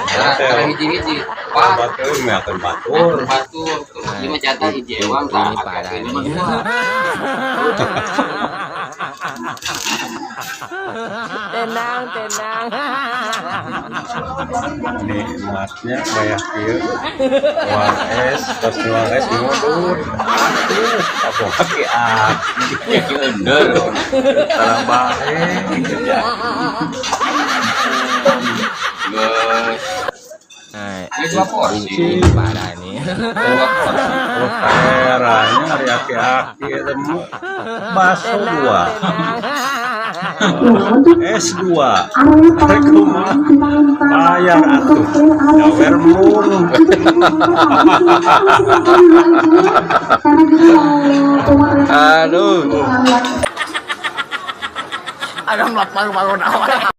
Tara hiji-hiji. Pak, Batur meakeun batur. Batur. Ieu mah jatah hiji ewang tah. Ini parah Ini nih. mah dua. Tenang, tenang. Nikmatnya bayar kieu. Uang es, tos nuang es ngudut. Atuh, kaboga aki. Ki ender. Tara bae. Geus. Nah, Ini dua porsi. ini parah nih. Dua porsi. Oh, peranya hari aki-aki eta mah. Bakso dua. Es dua. Rek kumaha? Bayar atuh. Gawer mung. Aduh. Ada malu-malu.